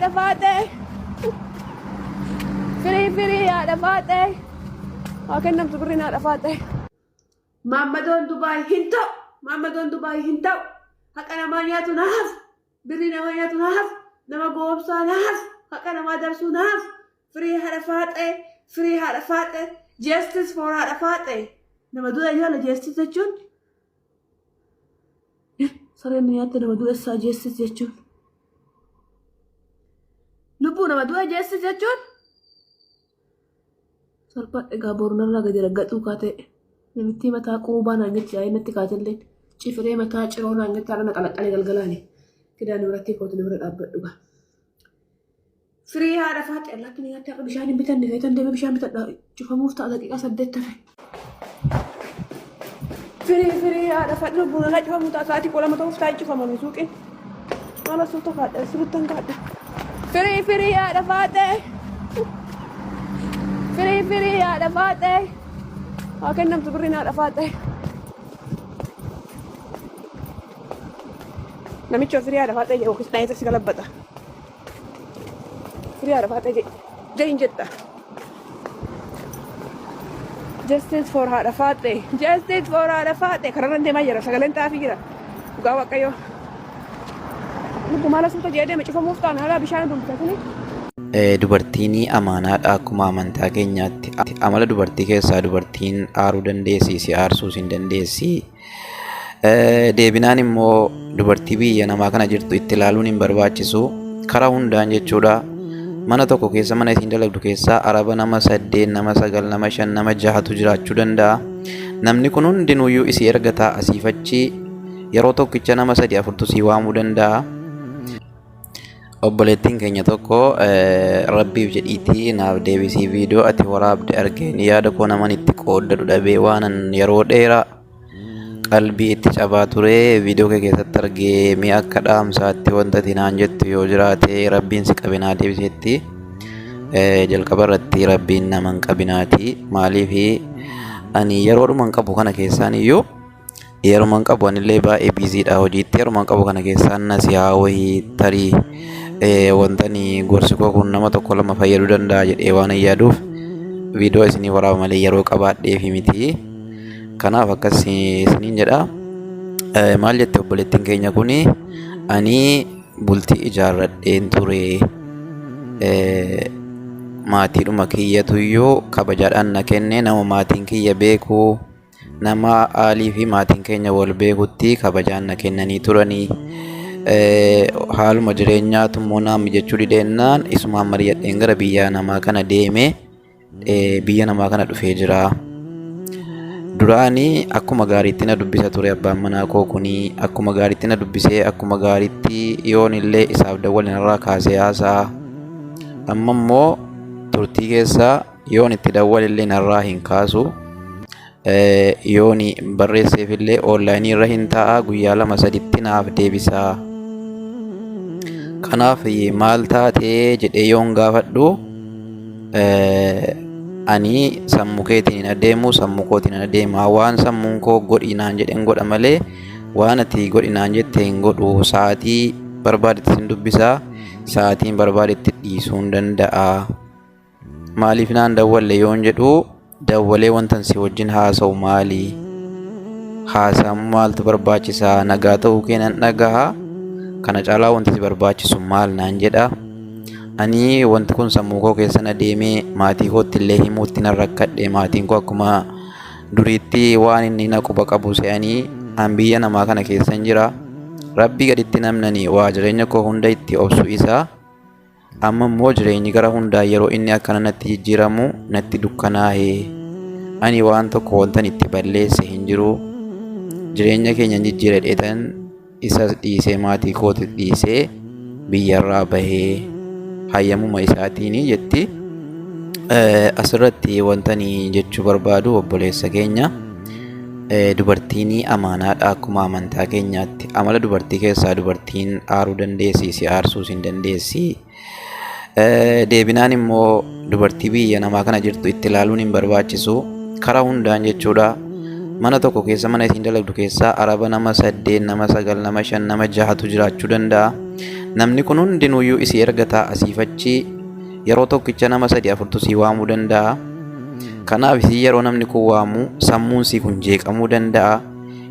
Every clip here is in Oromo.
haadha faaxee. Firii firii haadha faaxee. Haa kennamtu birriin haadha faaxee. Maammadoon Dubaay hin ta'u. Maammadoon Dubaay hin ta'u. Haqa namaa nyaatu na hafu. Birrii namaa nyaatu na hafu. Nama goomsaa na hafu. Haqa namaa darsuu na hafu. Firii haadha faaxee. Firii haadha faaxee. Justice for haadha faaxee. Nama du'a jaala justice jechuun. Sareen nu nyaatte nama du'a isaa justice jechuun. Lubbuu nama du'a justice jechuun. Salphadhe egaa boru narraa gadi raggaxuu kaatee namittii mataa quubaa naan jechi yaa'ee natti kaatellee cifiree mataa ciroo naan jetti haadha na qalaqqalee galgalaani. Kidaan biratti kootu na bira dhaabbadhu gaa. Firii haadha faaxee allaatti ni nyaatti har'a bishaan hin bitanne feetan deemee bishaan bitadha cufamuuf ta'a daqiiqaa 8 hafe. Firii firii haadha faaxee lubbuun irraa cufamuu ta'a sa'aatii 12 ta'uuf taa'ee cufamame suuqiin. Maal suuta kaadha sirrittan kaadha. Firii firii haadha faaxee. Firii firii haadha faaxee. Haa kennamtu birriin haadha faaxee. Namicha firii haadha faaxee jedhu yookiis dhahee si galabbata. Firii haadha faaxee jedhi. Jahin jetta. Justice for haadha faaxee. Justice for haadha faaxee. Kararra deemaa jira. Sagaleen xaafii jira. Dhugaa waaqayyoo. Lubbu maala suuta jedhee deeme cufamuuf ta'an haala bishaan dubbisatanii. Dubartiin amaanaadha akkuma amantaa keenyaatti. Amala dubartii keessaa dubartiin aaruu dandeessi, si aarsuus hin dandeessi. Deebinaan immoo dubartii biyya namaa kana jirtu itti ilaaluun hin barbaachisu. Karaa hundaan jechuudha. Mana tokko keessa mana isiin dalagdu keessa araba nama 8, nama 9, nama 5, nama 6tu jiraachuu danda'a. Namni kun hundinuyyuu isii erga ta'a asiif achi yeroo tokkicha nama 3 4tu sii waamuu danda'a. Obboleettiin keenya tokko rabbiif jedhiitii naaf deebisii viidiyoo ati waraabde argeen yaada koo naman itti qooddadhu dhabee waanan yeroo dheeraa qalbii itti cabaa ture viidiyoo kee keessatti argee mee akka dhaamsaatti wanta ati naan jettu yoo jiraate rabbiin si qabe naa deebiseetti. Jalqaba irratti rabbiin nama hin qabinaati maaliif ani yeroodhuma hin qabu kana keessaan iyyuu Yeruman qabu anillee baay'ee biiziidha hojiitti yeruman qabu kana keessaan nasihaa wayii tarii wantani gorsi koo kun nama tokko lama fayyaduu danda'a jedhee waan hin yaaduuf viidiyoo isinii waraaba malee yeroo qabaadheefi miti. Kanaaf akkas isiniin jedha. Maal jette obboleettiin keenya kuni ani bultii ijaarradheen ture. Maatiidhuma kiyyatuyyuu kabajaadhaan na kenne nama maatiin kiyya beeku. Nama aalii fi maatiin keenya wal beekutti kabajaan na kennanii turanii. Haaluma jireenyaatu immoo naa mijachuu dideennaan isumaan mari'adheen gara biyya namaa kana deeme biyya namaa kana dhufee jira. Duraanii akkuma gaariitti na dubbisa ture abbaan manaa koo kuni akkuma gaariitti na dubbisee akkuma gaariitti yoon illee isaaf dawwale narraa kaasee haasa'a. Amma immoo turtii keessa Yoon itti dawwalellee narraa hin kaasu. Yoon barreesseefillee onlaayinii irra hin taa'a guyyaa lama saditti naaf deebisa. Kanaaf maal taatee jedhee yoon gaafadhu ani sammuu keetiin hin adeemu sammuu kootiin hin adeema waan sammuun koo godhi naan jedhen godha malee waan ati godhi naan jette hin godhu sa'aatii barbaadetti sin dubbisa sa'aatiin barbaadetti dhiisuun danda'a. Maaliif naan dawwalle yoon jedhu dawwalee wantan si wajjin haasa'u maali? Haasaan maaltu barbaachisa? Nagaa ta'uu kee nan dhagaha. Kana caalaa wanti si barbaachisu maal naan jedha. Ani wanti kun sammuu koo keessa na deemee maatii kootti illee himuutti nan rakkadhe. Maatiin koo akkuma duriitti waan inni na quba qabu se'anii an biyya namaa kana keessan jira. Rabbii gaditti namnani waa jireenya koo hunda itti obsu isa. Amma immoo jireenyi gara hundaa yeroo inni akkana natti jijjiiramu natti dukkanaahe. Ani waan tokko wantan itti balleesse hin jiru. Jireenya keenya hin jijjiira jedheetan isas dhiisee maatii kooti dhiisee biyyarraa bahee hayyamuma isaatiin jetti. Asirratti wantani jechuu barbaadu obboleessa keenya. Dubartiin amaanaadha akkuma amantaa keenyaatti. Amala dubartii keessaa dubartiin aaruu dandeessi, si aarsuus hin dandeessi. Deebinaan immoo dubartii biyya namaa kana jirtu itti ilaaluun hin barbaachisu. Karaa hundaan jechuudha. Mana tokko keessa mana isiin dalagdu keessa araba nama 8, nama 9, nama 5, nama 6tu jiraachuu danda'a. Namni kun hundinuyyuu isii ergataa asiif achi yeroo tokkicha nama 3 4tu sii waamuu danda'a. Kanaaf isii yeroo namni kun waamu sammuun sii kun jeeqamuu danda'a.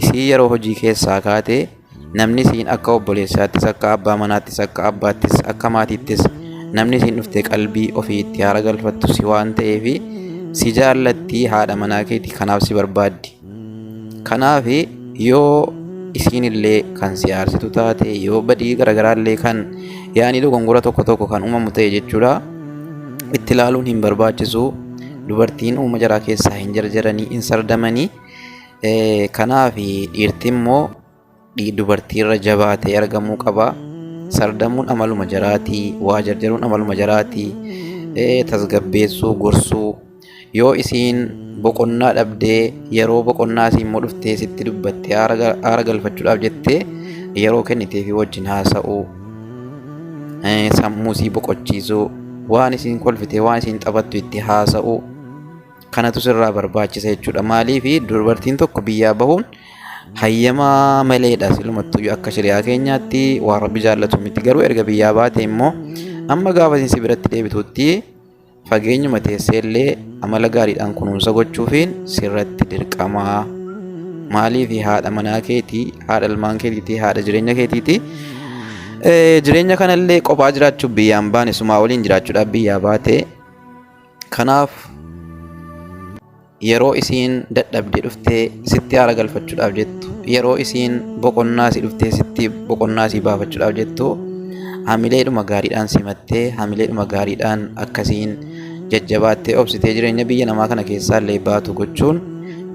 Isii yeroo hojii keessaa kaate namni isiin akka obboleessaattis akka abbaa manaattis akka abbaattis akka maatiittis namni isiin dhuftee qalbii ofii itti haara galfattu si waan ta'eef si jaallatti haadha manaa keeti kanaaf si barbaaddi. Kanaaf yoo isiin illee kan si aarsitu taate yoo badii garaagaraa illee kan yaani dogongora tokko tokko kan uumamu ta'e jechuudha itti ilaaluun hin barbaachisu. Dubartiin uuma jaraa keessaa hin jarjaranii hin sardamanii. Kanaaf dhiirti immoo dubartiirra jabaatee argamuu qaba. Sardamuun amaluma jaraatii, waa jarjaruun amaluma jaraatii, tasgabbeessuu, gorsuu. Yoo isiin boqonnaa dhabdee yeroo boqonnaa isii immoo dhuftee sitti dubbattee aara galfachuudhaaf jettee yeroo kenniteefii wajjin haasa'uu, sammuu isii boqochiisuu, waan isiin kolfitee waan isiin taphattu itti haasa'uu. Kanatu sirraa barbaachisa jechuudha. Maaliif dubartiin tokko biyyaa bahuun hayyama maleedha. Silumattuyyuu akka shari'aa keenyaatti waan rabbi jaallatu miti. Garuu erga biyyaa baate immoo amma gaafa isin si biratti deebitutti fageenyuma teessee illee amala gaariidhaan kunuunsa gochuufiin sirratti dirqama. Maaliif haadha manaa keetii, haadha ilmaan keetiitii, haadha jireenya keetiiti. Jireenya kanallee kophaa jiraachuuf biyyaan baane sumaa waliin jiraachuudhaaf biyyaa baate. Kanaaf yeroo isiin dadhabdee dhuftee sitti aara galfachuudhaaf jettu, yeroo isiin boqonnaa si dhuftee sitti boqonnaa si baafachuudhaaf jettu, hamileedhuma gaariidhaan simattee, hamileedhuma gaariidhaan akkasiin jajjabaattee obsitee jireenya biyya namaa kana keessaa illee baatu gochuun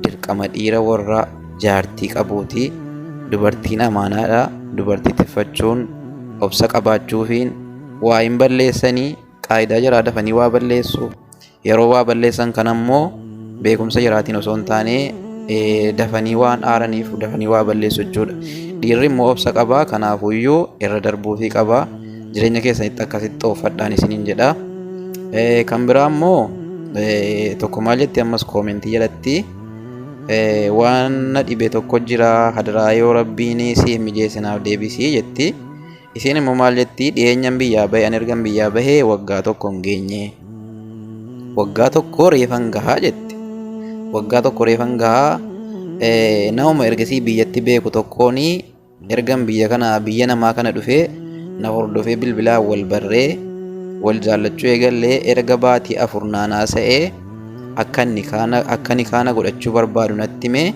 dirqama dhiira warra jaartii qabuuti. Dubartiin amaanaadha. Dubartii tiffachuun obsa qabaachuufiin waa hin balleessanii. Qaayidaa jaraa dafanii waa balleessu. Yeroo waa balleessan kana immoo beekumsa jaraatiin osoo hin taane dafanii waan aaraniif dafanii waa balleessu jechuudha. Dhiirri immoo obsa qaba kanaafuyyuu irra darbuufii qaba. Jireenya keessanitti akkasitti xooffadhaan isiniin jedha. Kan biraa immoo tokko maal jetti ammas koomentii jalatti waan na dhibe tokko jira hadaraa yoo rabbiin siif mijeesse naaf deebisii jetti. Isiin immoo maal jetti dhiyeenyan biyyaa bahe an ergan biyyaa bahee waggaa tokko hin geenye. Waggaa tokko reefan gahaa jette. Waggaa tokko reefan gahaa namuma ergasii biyyatti beeku tokkoon ergan biyya kana biyya namaa kana dhufee na hordofee bilbilaan wal barree wal jaallachuu eegallee erga baatii 4 naanaa sa'ee akka inni kaana akka inni kaana godhachuu barbaadu natti himee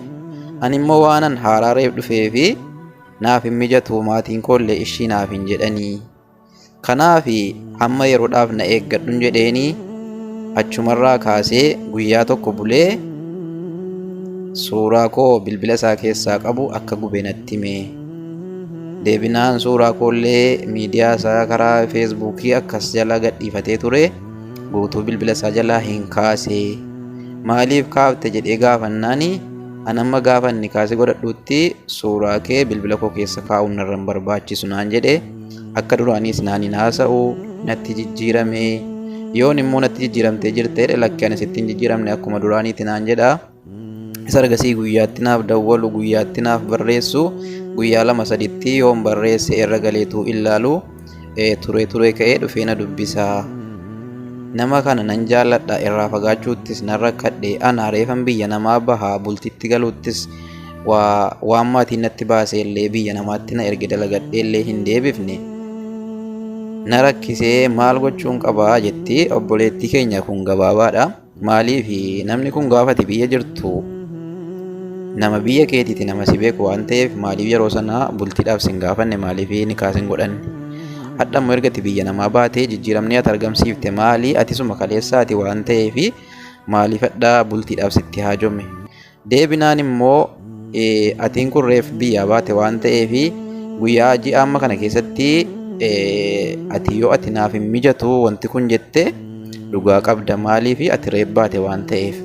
ani immoo waanan haaraa reef dhufee fi naaf hin mijatu maatiin koollee ishii naaf hin jedhanii. Kanaaf hamma yeroodhaaf na eeggadhun jedheenii achumarraa kaasee guyyaa tokko bulee suuraa koo bilbila isaa keessaa qabu akka gube natti hime. Deebinaan suuraa koollee miidiyaa isaa karaa feesbuukii akkas jala gadhiifatee ture guutuu bilbila isaa jalaa hin kaase. Maaliif kaafte jedhee gaafannaani An amma gaafa inni kaasee godhadhuutti suuraa kee bilbila koo keessa kaa'uun narra hin barbaachisu naan jedhe. Akka duraaniis naan hin haasa'u natti jijjiirame. Yoon immoo natti jijjiiramtee jirta jedhe lakki ani sitti hin jijjiiramne akkuma duraaniiti naan jedha. Isa ergasii guyyaatti naaf dawwalu guyyaatti naaf barreessu guyyaa lama saditti yoon barreesse irra galeetuu illaalu turee turee ka'ee dhufee na dubbisa. Nama kana nan jaalladha irraa fagaachuuttis nan rakkadhe ana reefan biyya namaa baha bultitti galuuttis waa waan maatiin natti baasee illee biyya namaatti na erge dalagadhee illee hin deebifne. Na rakkisee maal gochuun qabaa jetti obboleettii keenya kun gabaabaadha. Maaliif namni kun gaafati biyya jirtu nama biyya keetiiti nama si beeku waan ta'eef maaliif yeroo sana bultiidhaaf sin gaafanne maaliif nikaa sin godhanne. Hadha immoo ergati biyya namaa baatee jijjiiramni ati argamsiifte maali atisuma kaleessaati waan ta'eef maaliif hadha bultiidhaaf sitti haajome. Deebinaan immoo atiin kun reef biyyaa baate waan ta'eef guyyaa ji'a amma kana keessatti ati yoo ati naaf hin mijatu wanti kun jette dhugaa qabda maaliif ati reef baate waan ta'eef.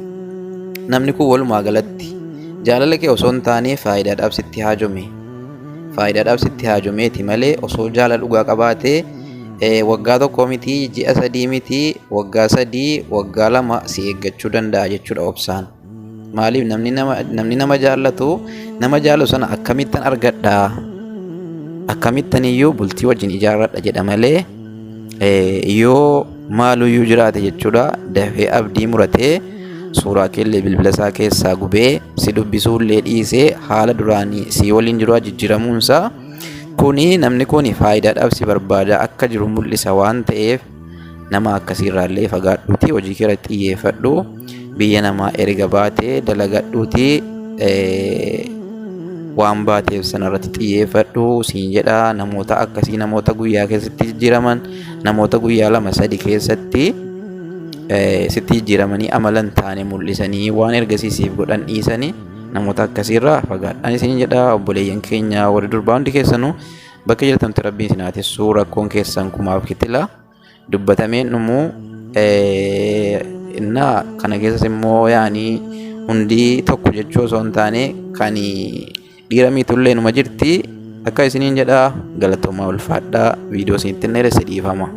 Namni kun walumaa galatti jaalala kee osoo hin taane faayidaadhaaf sitti haajome. Faayidaadhaaf sitti haajomeeti malee osoo jaalala dhugaa qabaatee waggaa tokko miti ji'a 3 miti waggaa 3 waggaa 2 si eeggachuu danda'a jechuudha obsaan. Maaliif namni nama namni nama jaallatu nama jaallatu sana akkamittan argadha akkamittan iyyuu bultii wajjin ijaarradha jedha malee yoo maaluyyuu jiraate jechuudha dafee abdii muratee suuraa keellee bilbila isaa keessaa gubee si dubbisuullee dhiisee haala duraanii si waliin jiru jijjiiramuunsaa kuni namni kuni faayidaadhaaf si barbaadaa akka jiru mul'isa waan ta'eef nama akkasiirraallee fagaadhuuti hojii kee irratti xiyyeeffadhu biyya namaa erga baatee dalagadhuuti waan baateef sanarratti xiyyeeffadhu siin jedha. Namoota akkasii, namoota guyyaa keessatti jijjiiraman, namoota guyyaa 2 3 keessatti sitti jijjiiramanii amala hin taane mul'isanii waan ergasii siif godhan dhiisanii, namoota akkasiirraa fagaadhaan isin jedha. Obboleeyyan keenya warri durbaa hundi keessanuu bakka jirtanitti rabbiin isin haa tissu. Rakkoon keessan kumaaf kitila dubbatameen dhumuu innaa kana keessas immoo yaanii hundi tokko jechuu osoo hin taane kan dhiira miitullee numa jirti akka isiniin jedha. Galatoomaa, ulfaadhaa. Viidiyoo isinitti hin dheeresse, dhiifama.